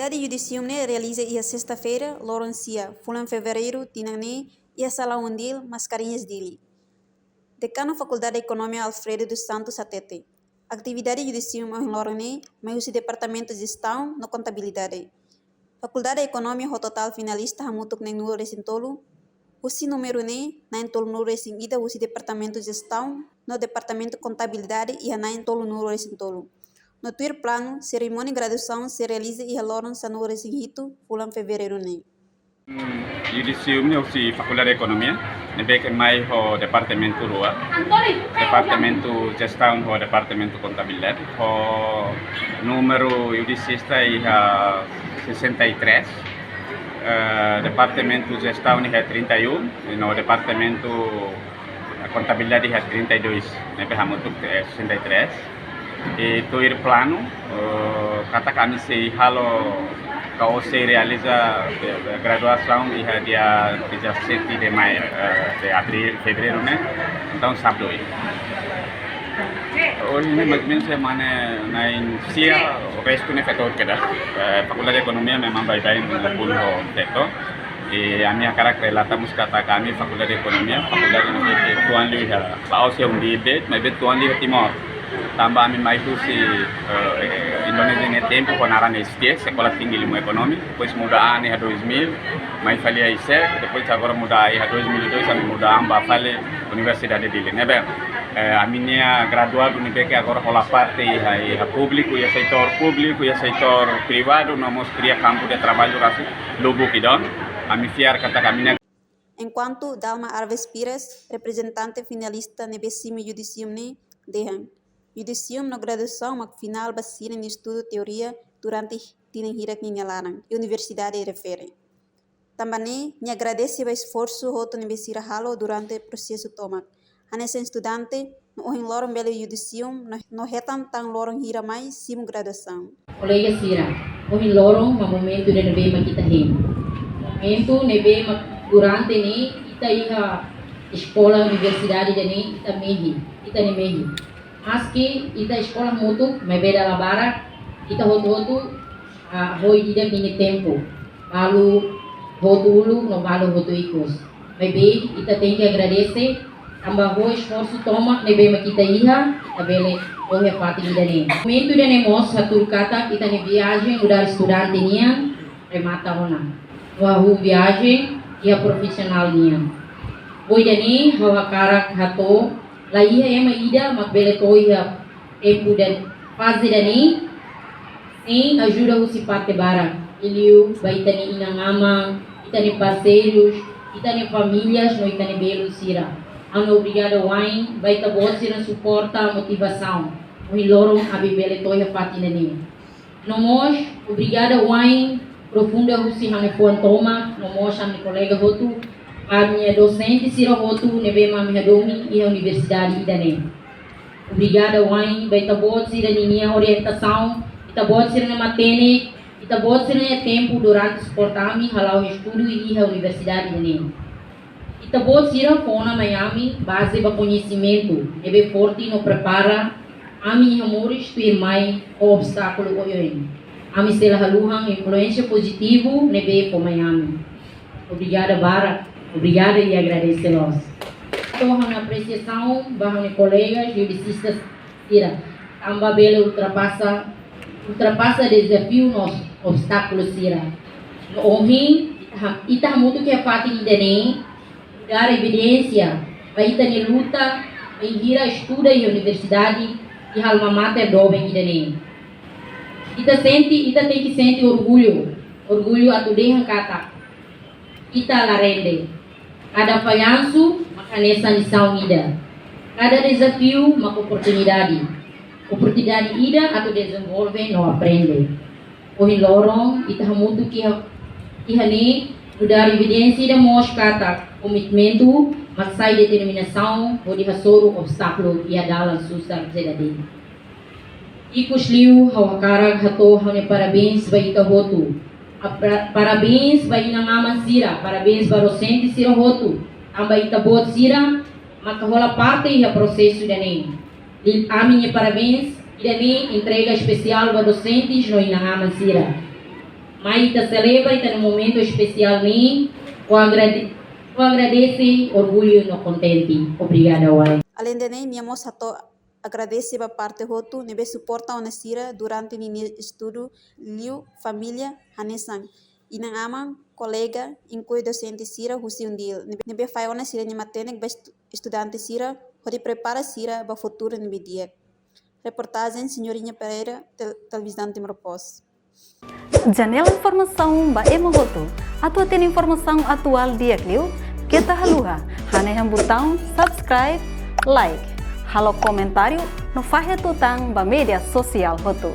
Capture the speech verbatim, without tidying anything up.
Atividade Yudisium ne'e realiza iha sesta-feira, loron sia, fulan Fevereiru, tinan ne'e, iha Sala Undil, Mascarenhas, Dili. Dekanu Fakuldade Ekonomia Alfredo dos Santos hatete, atividade Yudisium ohin loron ne'e mai husi Departamentu Jestaun no Kontabilidade. Fakuldade Ekonomia ho totál finalista hamutuk neenulu-resin-tolu, husi númeru ne'e na'in-tolunulu-resin-ida husi Departamentu Jestaun no Departamentu Kontabilidade iha na'in-tolunulu-resin-tolu. No tuir planu, serimónia graduasaun sei realiza iha loron sanulu-resin-hitu, fulan Fevereiru ne'e. Yudisium ne'e husi Fakuldade Ekonomia, ne'ebé ke mai ho departamentu rua, Departamentu Jestaun ho Departamentu Kontabilidade, ho númeru yudisista iha sessenta e três, eh, Departamentu Jestaun iha trinta e um, no Departamentu Kontabilidade iha trinta e dois, ne'ebé hamutuk, eh, sessenta e três. I tuir planu, eh, katak ami sei halo, ka ou sei realiza, eh, graduasaun iha dia dezassete de maio, eh, de abril, fevereiru ne'e. Entaun, sábadu ohin. Ohin ne'e mais ou menus semana na'in-sia, o restu ne'e feto kedas. Eh, Fakuldade Ekonomia memang baibain bolu ho feto. I ami hakarak relata mós katak ami Fakuldade Ekonomia, fakuldade ne'ebé ke tuan liu iha, la'ós iha Undil de'it, maibé tuan liu iha Timor. Tanba ami mai husi, eh, Indonézia nia tempu ho naran S T S, Sekolah Tinggi Ilmu Ekonomi, depois muda an iha dois mil, mai fali iha I S E C, depois agora muda iha dois mil e dois, ami muda an ba fali Universidade Dili. Ne'ebé, eh, ami-nia graduadu ne'ebé ke agora hola parte iha, iha públiku, iha setór públiku, iha setór privadu, no mós kria kampu de traballu rasik lubuk ida. Ami fiar katak ami-nia. Enkuantu Dalma Alves Pires, reprezentante finalista ne'ebé simu Yudisium ne'e, dehan Yudisium no graduasaun mak finál ba sira-nia estudu teoria durante tinan hirak ninia laran iha universidade refere. Tanba ne'e, nia agradese ba esforsu hotu ne'ebé sira halo durante prosesu tomak. Hanesan estudante, no ohin loron bele Yudisium, no, no hetan tan loron hira mai simu graduasaun. Kolega sira, ohin loron mak momentu ida ne'ebé mak ita hein. Momentu ne'ebé mak durante ne'e ita iha eskola universidade ida ne'e ita mehi, ita-nia mehi. Maski ita eskola hamutuk, maibé dala barak, ita hotu-hotu, ah, ho ida-idak nia tempu. Balu hotu uluk no balu hotu ikus. Maibé ita tenke agradese, tanba ho esforsu tomak ne'ebé mak ita iha, ita bele to'o iha fatin ida ne'e. Momentu ida ne'e mós hatudu katak ita-nia viajen nu'udar estudante nian remata ona. No hahú viajen iha profisionál nian. Ho ida ne'e ha'u hakarak hato'o, la iha ema ida mak bele to'o iha tempu ida, faze ida ne'e, sein ajuda husi parte barak. Liuliu ba ita-nia inan-aman, ita-nia parseirus, ita-nia famílias no ita-nia belun sira. Ha'u-nia obrigada wa'in ba ita-boot sira-nia suporta, motivasaun, ohin loron ami bele to'o iha fatin ida ne'e. No mós obrigada wa'in profunda husi ha'u-nia fuan tomak, no mós ha'u-nia kolega hotu, ami-nia dosente sira hotu ne'ebé mak ami hadomi iha universidade ida ne'e. Obrigada wa'in ba ita-boot sira ninia orientasaun, ita-boot sira-nia matenek, ita-boot sira-nia tempu durante suporta ami hala'o estudu iha universidade ida ne'e. Ita-boot sira fó ona mai ami baze ba koñesimentu ne'ebé forte no prepara ami iha moris tuirmai ho obstákulu oioin. Ami sei la haluha influénsia pozitivu ne'ebé fó mai ami. Obrigada barak, obrigada i agradese loos. Hato'o ha'u-nia apresiasaun ba ha'u-nia kolega yudisista sira, tanba bele ultrapasa, ultrapasa dezafiu no obstákulu sira. No ohin, ita ha-, ita hamutuk iha fatin ida ne'e, nu'udar evidénsia ba ita-nia luta, bainhira estuda iha universidade, iha alma mater doben ida ne'e. Ita sente, ita tenke sente orgullu, orgullu atu dehan katak ita la rende. Kada fallansu mak hanesan lisaun ida. Kada dezafiu mak oportunidade. Oportunidade ida atu dezenvolve no aprende. Ohin loron, ita hamutuk iha, iha ne'e, nu'udar evidénsia ida mós katak komitmentu mak sai determinasaun hodi hasoru obstákulu iha dalan susar sira de'it. Ikusliu, ha'u hakarak hato'o ha'u-nia parabéns ba ita hotu. Apra-, parabéns ba inan-aman sira, parabéns ba dosente sira hotu. Tanba ita-boot sira maka hola parte iha prosesu ida ne'e. Liu ami-nia parabéns ida ne'e entrega espesiál ba dosentes no inan-aman sira. Mai ita selebra ita-nia momentu espesiál ne'e ho agrade-, ho agradese, orgullu no kontente. Obrigada, Wai. Alende ne'e, nia mós hato'o agradese ba parte hotu ne'ebé suporta ona sira durante ninia estudu, liu família hanesan inan-aman, kolega, inklui dosente sira husi UNDIL ne'ebé, ne'ebé fahe ona sira-nia matenek ba estu-, estudante sira hodi prepara sira ba futuru ne'ebé di'ak. Reportajen Senhorinha Pereira, tel-, Televizaun Timor Post. Janela informasaun ba ema hotu. Atu hatene informasaun atuál di'ak liu, keta haluha hanehan butaun subscribe, like, halo komentáriu no fahe tutan ba média sosiál hotu.